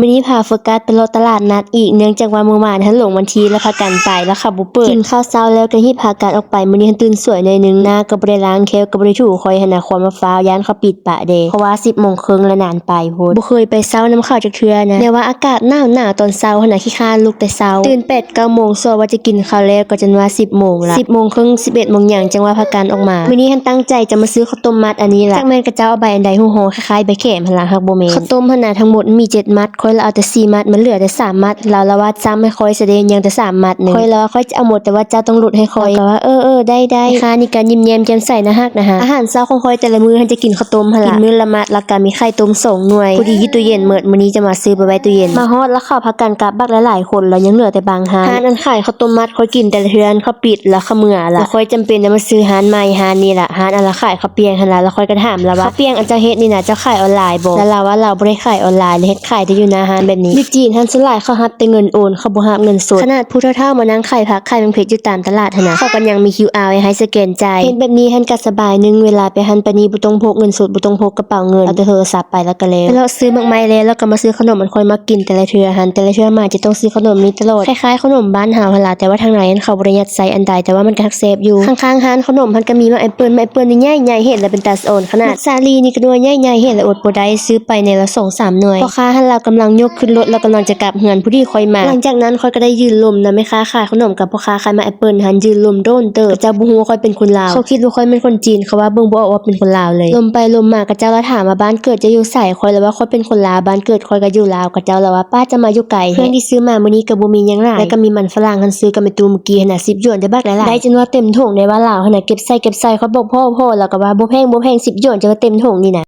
ມື້ນີ້ພາໂຟກັສໄປເລາະຕະຫຼາດນັດອີກ ເນື່ອງຈາກວ່າມື້ວານຫັ້ນຫຼົງວັນທີ ແລ້ວພາກັນໄປ ແລ້ວເຂົາບໍ່ເປີດ. ກິນເຂົ້າເຊົ້າແລ້ວກໍຮີບພາກັນອອກໄປ. ມື້ນີ້ຫັ້ນຕື່ນສວຍໜ້ອຍໜຶ່ງ ໜ້າກໍບໍ່ໄດ້ລ້າງ ແຂ້ວກໍບໍ່ໄດ້ຖູ ຂ້ອຍຫັ້ນນະ ຄວາມວ່າຟ້າວ ຢ້ານເຂົາປິດປະເດ ເພາະວ່າສິບໂມງເຄິ່ງແລ້ວ ນານໄປໂພດ. ບໍ່ເຄີຍໄປເຊົ້ານຳເຂົາຈັກເທື່ອນະ ແນວວ່າອາກາດໜາວໆຕອນເຊົ້າຫັ້ນນະ ຂີ້ຄ້ານລຸກແຕ່ເຊົ້າ ຕື່ນແປດເກົ້າໂມງ ຊົ່ວວ່າຈະກິນເຂົ້າແລ້ວກໍຈົນວ່າສິບໂມງລະ ສິບໂມງເຄິ່ງ ສິບເອັດໂມງຫຍັງ ຈັ່ງວ່າພາກັນອອກມາ. ມື້ນີ້ຫັ້ນຕັ້ງໃຈຈະມາຊື້ເຂົ້າຕົ້ມມັດອັນນີ້ລະ ຈັກແມ່ນຂະເຈົ້າເອົາໃບອັນໃດຫູ້ຫໍ້ ຄ້າຍໆໃບແຂມຫັ້ນລະ ຫາກບໍ່ແມ່ນ. ເຂົ້າຕົ້ມຫັ້ນນະ ທັງໝົດມີເຈັດມັດ ຂ້ອຍລະເອົາແຕ່ສີ່ມັດ ມັນເຫຼືອແຕ່ສາມມັດ ລາວລະວ່າຊ້ຳໃຫ້ຂ້ອຍຊະເດ ຍັງແຕ່ສາມມັດໜຶ່ງ. ຂ້ອຍລະວ່າຂ້ອຍຈະເອົາໝົດ ແຕ່ວ່າເຈົ້າຕ້ອງຫຼຸດໃຫ້ຂ້ອຍ. ຂ້ອຍກໍວ່າ ເອີໆ ໄດ້ໆ. ແມ່ຄ້ານີ້ກໍຍິ້ມແຍ້ມແຈ່ມໃສໜ້າຮັກນະຮະ. ອາຫານເຊົ້າຂອງຂ້ອຍແຕ່ລະມື້ຫັ້ນຈະກິນເຂົ້າຕົ້ມຫັ້ນລະ ກິນມື້ລະມັດ ລະກະມີໄຂ່ຕົ້ມສອງໜ່ວຍ ພໍດີຢູ່ຕູ້ເຢັນໝົດ. ມື້ນີ້ຈະມາຊື້ໄປໄວ້ຕູ້ເຢັນ. ມາຮອດລະເຂົ້າພາກັນກັບບັກຫຼາຍໆຄົນ ລະຍັງເຫຼືອແຕ່ບາງຮ້ານ. ຮ້ານອັນຂາຍເຂົ້າຕົ້ມມັດ ຂ້ອຍກິນແຕ່ລະເທື່ອຫັ້ນເຂົາປິດລະ ເຂົາເມືອລະ ລະຂ້ອຍຈຳເປັນໄດ້ມາຊື້ຮ້ານໃໝ່. ຮ້ານນີ້ລະ ຮ້ານອັນລະຂາຍເຂົ້າປຽງຫັ້ນລະ ລະຂ້ອຍກໍຖາມລາວວ່າ ເຂົ້າປຽງອັນເຈົ້າເຮັດນີ້ນະ ເຈົ້າຂາຍອອນລາຍບໍ່? ລະລາວວ່າລາວບໍ່ໄດ້ຂາຍອອນລາຍ ລະເຮັດຂາຍແຕ່ຢູ່ໜ້າຮ້ານແບບນີ້. ຢູ່ຈີນຫັ້ນສ່ວນຫຼາຍເຂົາຮັບແຕ່ເງິນໂອນ ເຂົາບໍ່ຮັບເງິນສົດ. ຂະໜາດຜູ້ເຖົ້າໆມານັ່ງຂາຍຜັກຂາຍໝາກເຜັດຢູ່ຕາມຕະຫຼາດຫັ້ນນະ ເຂົາກໍຍັງມີຄິວອາໄວ້ໃຫ້ສະແກນຈ່າຍ. ເຫັນແບບນີ້ຫັ້ນກໍສະບາຍໜຶ່ງ ເວລາໄປຫັ້ນໄປນີ້ບໍ່ຕ້ອງພົກເງິນສົດ ບໍ່ຕ້ອງພົກກະເປົາເງິນ ເອົາແຕ່ໂທລະສັບໄປລະກະແລ້ວ. ແລ້ວຊື້ໝາກໄມ້ແລ້ວ ລະກະມາຊື້ເຂົ້າໜົມອັນຂ້ອຍມັກກິນແຕ່ລະເທື່ອຫັ້ນ ແຕ່ລະເທື່ອມາຈະຕ້ອງຊື້ເຂົ້າໜົມນີ້ຕະຫຼອດ. ຄ້າຍໆເຂົ້າໜົມບ້ານເຮົາຫັ້ນລະ ແຕ່ວ່າທາງໃນຫັ້ນເຂົາບໍ່ໄດ້ຍັດໃສ່ອັນໃດ ແຕ່ວ່າມັນກໍຮັກແຊບຢູ່. ຂ້າງໆຮ້ານເຂົ້າໜົມຫັ້ນກໍມີໝາກແອບເປິ້ນ ໝາກແອບເປິ້ນນີ້ໃຫຍ່ໆ ເຫັນລະເປັນຕາສະອອນຂະໜາດ. ໝາກສາລີນີ້ກໍໜ່ວຍໃຫຍ່ໆ ເຫັນລະອົດບໍ່ໄດ້ ຊື້ໄປແນວລະສອງສາມໜ່ວຍ. ພໍ່ຄ້າຫັ້ນລາວກຳລັງຍົກຂຶ້ນລົດ ລະກຳລັງຈະກັບເຮືອນ ພໍດີຂ້ອຍມາ. ຫຼັງຈາກນັ້ນຂ້ອຍກໍໄດ້ຢືນລົມນຳແມ່ຄ້າຂາຍເຂົ້າໜົມກັບພໍ່ຄ້າຂາຍໝາກແອບເປິ້ນຫັ້ນ ຢືນລົມໂດນເຕີບ. ເຂົາເຈົ້າບໍ່ຮູ້ວ່າຂ້ອຍເປັນຄົນລາວ ເຂົາຄິດວ່າຂ້ອຍແມ່ນຄົນຈີນ ເຂົາວ່າເບິ່ງບໍ່ອອກວ່າເປັນຄົນລາວເລີຍ. ລົມໄປລົມມາ ເຂົາເຈົ້າລະຖາມວ່າບ້ານເກີດເຈົ້າຢູ່ໃສ ຂ້ອຍລະວ່າຂ້ອຍເປັນຄົນລາວ ບ້ານເຄື່ອງຂ້ອຍກໍຢູ່ລາວ. ເຂົາເຈົ້າລະວ່າ ປ້າຈະມາຢູ່ໄກແທ້. ເຄື່ອງທີ່ຊື້ມາມື້ນີ້ກໍບໍ່ມີຫຍັງຫຼາຍ ແລະກໍມີມັນຝຣັ່ງຫັ້ນ ຊື້ກັບແມ່ຕູ້ມື້ກີ້ຫັ້ນນະ ສິບຢວນ ໄດ້ບັກຫຼາຍໆ ໄດ້ຈົນວ່າເຕັມຖົງ ໄດ້ວ່າລາວຫັ້ນນະ ເກັບໃສ່ເກັບໃສ່ ຂ້ອຍບອກພໍ່ ພໍ່ລາວກໍວ່າ ບໍ່ແພງ ບໍ່ແພງ ສິບຢວນ ຈະວ່າເຕັມຖົງນີ້ນະ.